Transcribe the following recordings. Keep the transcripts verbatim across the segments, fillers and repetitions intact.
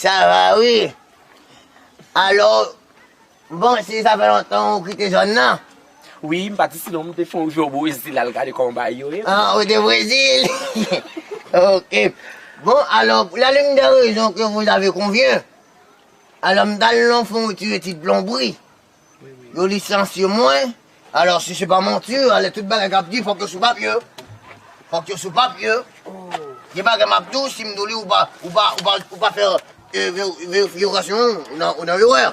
Sa va, wi. Alò, m panse sa fè lontan ou kite zòn nan. Wi, m pati, sinon m te fè yon jou o Brezil al gade kòman bagay yo ye. Ah, ou te Brezil. Ok. Bon, alors, pour la ligne de raison que vous avez convient, alors, m t al nan fè yon ti etid plonbri. Yo lisansye mwen. Alò, si se pa manti, alè tout bagay k ap di, fòk yo sou papye. Fòk yo sou papye. Gen bagay m ap di w, si m di w li, ou pa, ou pa, ou pa, ou pa fè, e, ve-, verifikasyon ou nan, ou nan erè.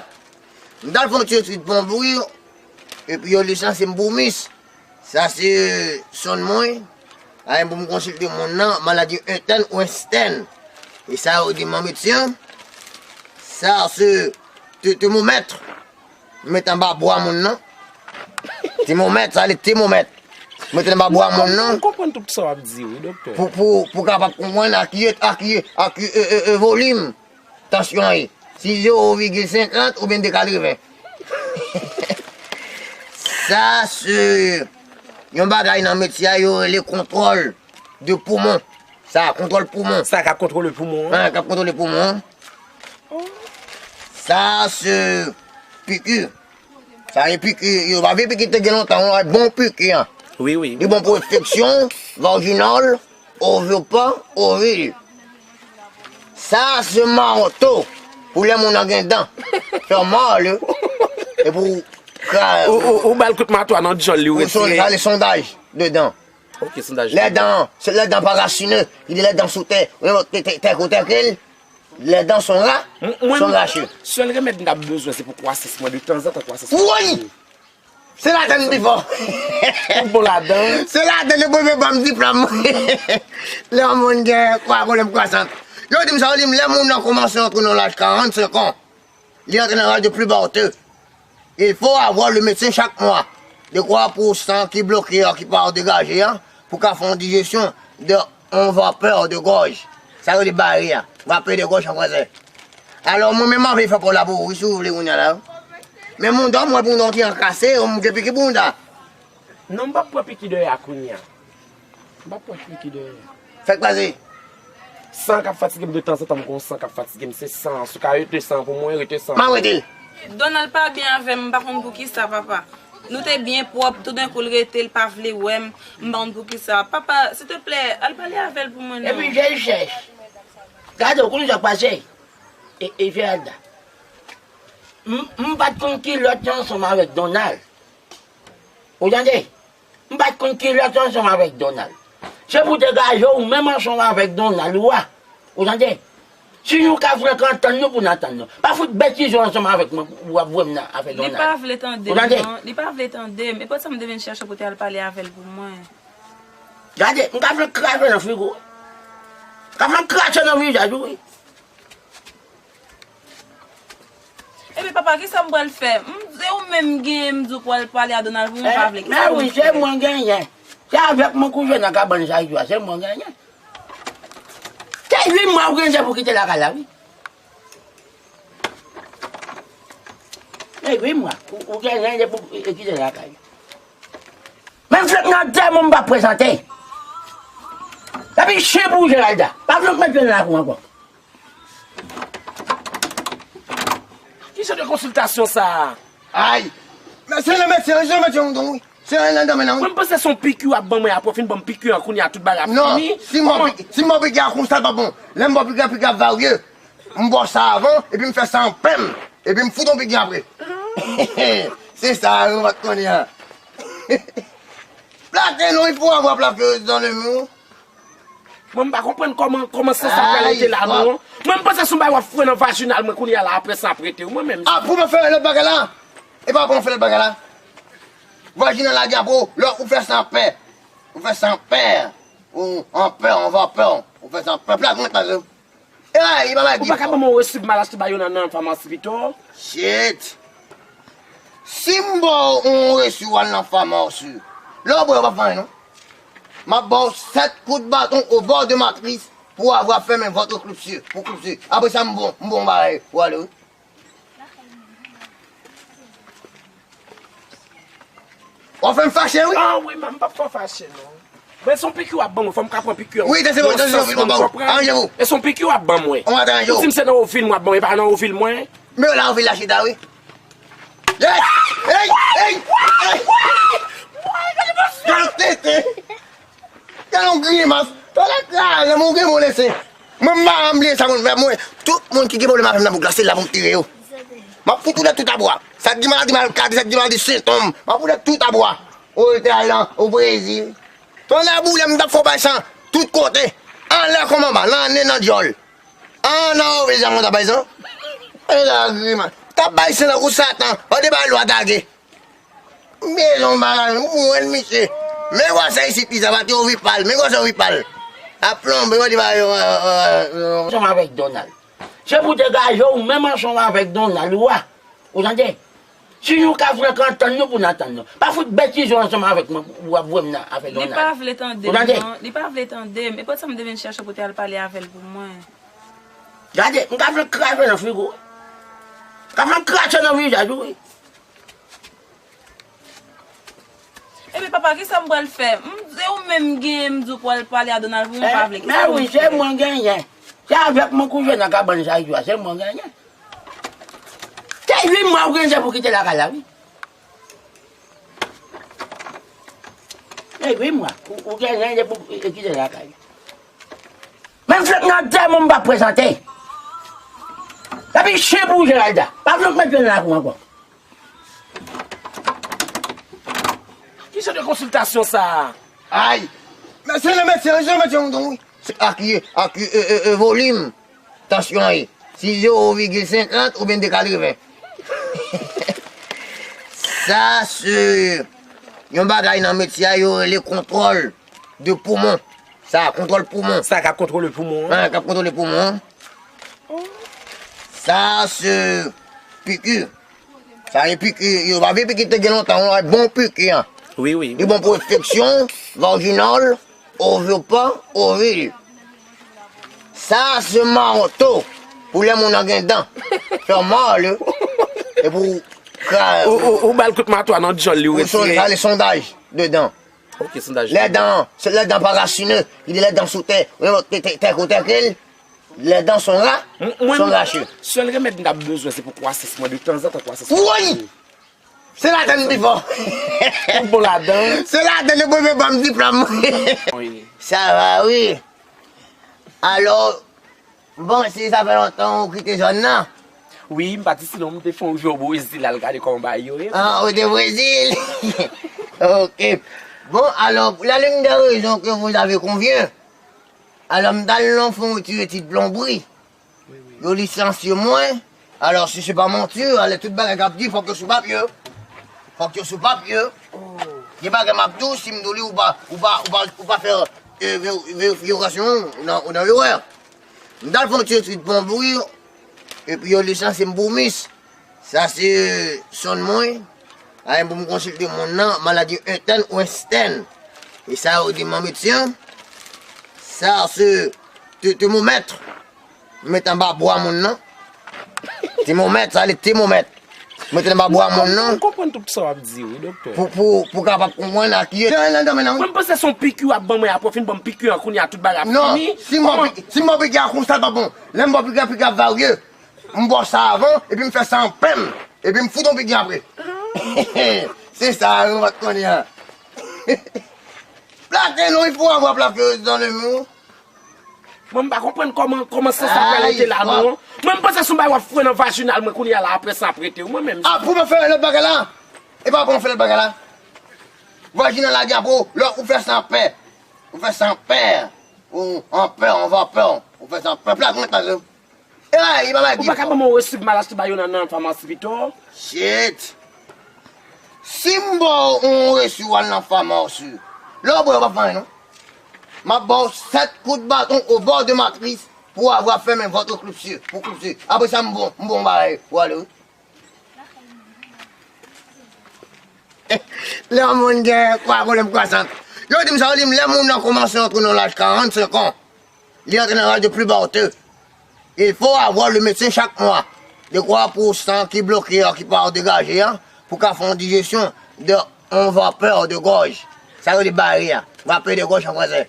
M t al fè yon ti etid plonbri, epi yo lisansye m pou mis. Sa se sonn mwen. Ayen pou m konsilte moun nan, maladi entèn ou estèn. E sa yo di m an medsen, sa se te-, temomèt. Mete anba bra moun nan. Temomèt, sa le temomèt. Mete anba bra moun nan. M konprann tout sa w ap di, wi, doktè. Pou, pou, pou kapab konprann a ki, a ki, a ki, e, e, e, volim tansyon an ye. Si zewo vigil senkant oubyen de katreven. Sa se yon bagay nan medsen an yo rele kontwòl de poumon. Sa, kontwòl poumon. Sa k ap kontwole poumon an? An, k ap kontwole poumon an. Sa se piki. Sa e piki, yo pa vle piki te gen lontan, yon bon piki an. Wi, wi. Li bon pou enfeksyon vajinal, ovipa, ovil. Sa se mato pou lè moun nan gen dan. Fè mal, e pou ka. Ou, ou, ou ba l kout mato a nan djòl li, ou retire. Sa le sondaj de dan. Ok, sondaj. Lè dan, se lè dan pa rasine, ki di lè dan sou tè, te, te, tè kote ke l, lè dan son ra, son rache. Sèl remèd m t ap bezwen, se pou kwasans mwen, de tanzantan kwasans mwen. Woy! Se ladan m pi fò. Ou bon ladan. Se ladan yo premye ban m diplòm. Lè yon moun gen kwa, pwoblèm kwasans. Yo di m sa, yo di m lè moun nan kòmanse antre nan laj karannsenk an, li antre nan laj de puberté. Il faut avoir le médecin chaque mois. De kwa pou san ki bloke an, ki pa degaje an, pou ka fè yon dijesyon de yon vapè de gòj. Sa yo rele bare a. Vapè de gòj an fransè. Alò, mwen menm, m anvi fè kòlabo, wi, si w vle, kounye a la. Men moun dòm, mwen, pou nou ti an kase, m gen piki bounda. Non, m p ap pran piki dèyè a kounye a. M p ap pran piki dèyè a. Sa k pase? San k ap fatige m de tanzantan, m gon san k ap fatige m, se san an. Si w ka rete san an pou mwen, rete san an. M ap rete. Donald pa byen avè m, m pa konn poukisa, papa. Nou te byen pwòp, toudenkou l rete, l pa vle wè m, m pa konn poukisa. Papa, silteplè, al pale avè l pou mwen non. Epi je l chèch. Gade, w konn sa k pase? E, e Geralda. M, m pa t konn kilòt yo ansanm avèk Donald. Ou tande? M pa t konn kilòt yo ansanm avèk Donald. Se pou degaje w menm ansanm avèk Donald ou a. Ou tande? Si nou ka frenk antann nou pou n antann nou. Pa fout betize w ansanm avèk mwen pou w ap voye m nan afè Donald. Li pa vle tande m non. Li pa vle tande m. E poutsa m te vin chèche w pou te al pale avè l pou mwen. Gade, m ka fè l krache nan figo w. M ka fè l krache nan vizaj ou, wi. Epi papa, kisa m pral fè? M, se ou menm m genyen, m di w pral pale a Donald pou mwen, ou pa vle. Kisa pou m fè? Mèwi, se mwen genyen. Se avèk mwen kouche nan kabann sa jou a, se mwen genyen. Se uit mwa ou genyen pou kite lakay la, wi. Se uit mwa ou, ou genyen pou kite lakay la. Men m fèk nan tè mwen, m pa prezante. Epi chen pou Geralda. Pa vle met pye nan lakou ankò. Ki jan de konsiltasyon sa a? Ay! Men se nan medsen, se nan medsen ou tonbe, wi. Se nan, nan, nan, nan, wi. Mwen, m panse se yon piki w ap ban mwen, apre w fin ban m piki an, kounye a tout bagay ap fini. Non, si m ba w piki, si m ba w piki a konsa, l pa bon. Lè m ba w piki a, piki a varye. M ba w sa avan, epi m fè sa an pèm. Epi m fout yon piki apre. Se sa, yo pa t konnen an. Plake non, il faut avoir plaqué dans le mur. Mwen, m pa konprann kòman, kòman sans sa pral rete la non. Mwen, m panse se yon bagay w ap foure nan vajinal mwen kounye a la, apre sa ap rete wi, mwen menm. Ah, pou mwen fè lòt bagay la? E pa pou mwen fè lòt bagay la? Vajinal la gen apre w, lè ou fè sa an pè. Ou fè sa an pè. Ou an pè, an vapè. Ou fè sa an pè. Plak mwen, plak mwen. E la, li pa bay. Ou pa ka ban mwen yon resi pou m al achte ba yo nan, nan famasi pito? Shit. Si m ba w yon resi w al nan famasi, lè w bwè, w pa fè anyen non. M ap ba w sèt kout baton au bord de matrice pour avoir fermé votre clôture, pour clôture. Apre sa, m bon, m bon bagay pou ale, wi. W ap fè m fache, wi. Ah wi, m p ap fè w fache non. Men se yon piki w ap ban mwen, fò m ka pran piki an. Wi, tande, tande, tande, tande, tande, tande. Aranje w. E se yon piki w ap ban mwen. Ou aranje w. Ou di m se nan ovil mwen ap ban mwen, e pa nan ovil mwen. Men la, ovil la chita, wi. Hey! Hey! Hey! Hey! Gade tete! Gade yon grimas! Talè kraze m, ou gen bon lese. Mwen m pa janm bliye sa moun fè mwen. Tout moun ki gen pwoblèm avè m nan bouk la, se la pou m tire yo. M ap fout ou dèyè tout abwa. Sa k gen maladi malkadi, sa k gen maladi sentonm, m ap fout ou dèyè tout abwa. O Itali, o Brezil. Tonnè boule m t ap fè w bay san tout kote. Anlè kòm anba, nan nen, nan djòl. An nan obejan mwen t ap bay san. E lagriman. T ap bay san tankou Satan. An de bay lwa dage. Mezon bagay, mwen misye. Men gwosè isit li sa, pa te ovi pal. Men gwosè ovi pal. A plonbe, mwen di ba yo. Ansanm avèk Donald. Se pou degaje w menm ansanm avèk Donald ou a. Ou tande? Si nou ka frenk antann nou pou n antann nou. Pa fout betize w ansanm avèk mwen pou w ap voye m nan afè Donald. Li pa vle tande m non. Li pa vle tande m. E poutsa m te vin chèche w pou te al pale avè l pou mwen. Gade, m ka fè l krache nan figo w. M ka fè l krache nan vizaj ou, wi. Ebyen, papa, kisa m pral fè? M, se ou menm m genyen, m di w pou al pale a Donald pou mwen, m pa vle. Kisa pou m fè? Men wi, se mwen genyen. Se avèk mwen kouche nan kabann sa jou a, se mwen genyen. Se uit mwa ou gen pou kite lakay la, wi. Se uit mwa ou, ou genyen pou kite lakay la. Menm fèt nan dèmon m p ap prezante. Epi chen pou Geralda. Pa vle met pye nan lakou ankò. Ki jan de konsiltasyon sa a? Ay! Men se le medsen, se le medsen, wi. Se ak, ak, e, e, e, volim tansyon an ye. Si zewo vigil senkant oubyen de katreven. Sa se yon bagay nan metye a yo rele kontwòl de poumon. Sa, kontwòl poumon. Sa k ap kontwole poumon an? An, k ap kontwole poumon an. Sa se piki. Sa e piki, yo pa vle piki te gen lontan, yon bon piki an. Wi, wi. Li bon pou enfeksyon vajinal, ovipar, ovil. Sa se mato pou lè moun nan gen dan. Fè mal, e pou ka. Ou, ou, ou ba l kout mato a nan djòl li, ou retire. Sa le sondaj de dan. Ok, sondaj. Lè dan, se lè dan pa rasine, li di lè dan sou tè, tè, tè, tè, tè, tè, lè dan son ra, son rache. Sèl remèd m t ap bezwen, se pou kwasans mwen, de tanzantan kwasans mwen. Woy! Se ladan m pi fò. Ou bon ladan. Se ladan yo premye ban m diplòm. Wi. Sa va, wi. Alò, m panse sa fè lontan ou kite zòn nan. Wi, m pati sinon m te fè yon jou o Brezil al gade kòman bagay yo ye. Ah, ou te Brezil? Ok. Bon, alors, pour la ligne des raisons que vous avez convient, alò, m t al nan fon retire ti plonbri. Yo lisansye mwen. Alò, si se pa manti, alè tout bagay k ap di, fòk yo sou papye. Fòk yo sou papye. Gen bagay m ap di w, si m di w li, ou pa, ou pa, ou pa, ou pa fè, e, ve-, verifikasyon, ou nan, ou nan erè. M t al fè yon ti etid plonbri, epi yo lisansye m pou mis. Sa se sonn mwen. Ay, pou m konsilte moun nan, maladi entèn ou estèn. E sa yo di m an medsen. Sa se te-, temomèt. Mete anba bra moun nan. Temomèt, sa le temomèt. Mete anba bra moun nan. M konprann tout sa w ap di, wi, doktè. Pou, pou, pou kapab konprann a ki eta nan dòmi nan, wi. Mwen, m panse se yon piki w ap ban mwen, apre w fin ban m piki an, kounye a tout bagay ap fini. Non, si m ba w piki, si m ba w piki a konsa, l pa bon. Lè m ba w piki a, piki a varye. M ba w sa avan, epi m fè sa an pèm. Epi m fout yon piki apre. Se sa, yo pa t konnen an. Plaqué, non, il faut avoir plaqué dans le mur. Mwen, m pa konprann kòman, kòman sans sa pral rete la, non. Mwen, m panse se yon bagay w ap foure nan vajinal mwen kounye a la, apre sa ap rete, wi, mwen menm. Ah, pou mwen fè lòt bagay la? E pa pou mwen fè lòt bagay la? Vajinal la di apre w, lè ou fè sa an pè. Ou fè sa an pè. Ou an pè, an vapè. Ou fè sa an pè. Plat mwen, pase. E, e, pa bay. Ou pa ka ban mwen yon resi pou m al achte ba yo nan, nan famasi pito? Shit. Si m ba w yon resi w al nan famasi, lè w bwè, w pa fè anyen, non. M ap ba w sèt kout baton au bord de matrice pour avoir fermé votre clôture, pour clôture. Apre sa, m bon, m bon bagay, ou ale, wi. Lè yon moun gen kwa, pwoblèm kwasans. Yo di m sa, yo di m lè moun nan kòmanse antre nan laj karannsenk an, li antre nan laj de puberté. Il faut avoir le médecin chaque mois. De kwa pou san ki bloke a, ki pa degaje a, pou ka fè yon dijesyon de yon vapè de gòj. Sa yo di bare a. W ap plede gòch an fransè.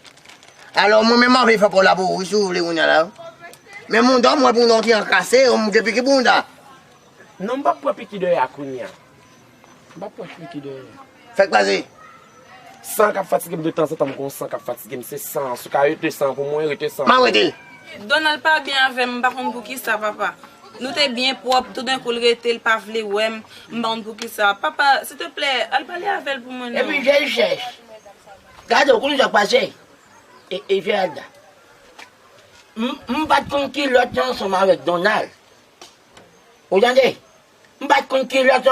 Alò, mwen menm, m anvi fè pòl la pou ou, si w vle, kounye a la. Men mouda w, mwen, pou non ti an kase, m gen piki bounda. Non, m p ap pran piki dèyè a kounye a. M p ap pran piki dèyè a. Sa k pase? San k ap fatige m de tanzantan, m gon san k ap fatige m, se san an. Si w ka rete san an pou mwen, rete san an. M ap rete. Donald pa byen avè m, m pa konn poukisa, papa. Nou te byen pwòp, toudenkou l rete, l pa vle wè m, m pa konn poukisa. Papa, silteplè, al pale avè l pou mwen non. Epi vye chèch. Gade, w konn sa k pase? E, e Geralda. M, m pa t konn kilòt ansanm avèk Donald. Ou tande? M pa t konn kilòt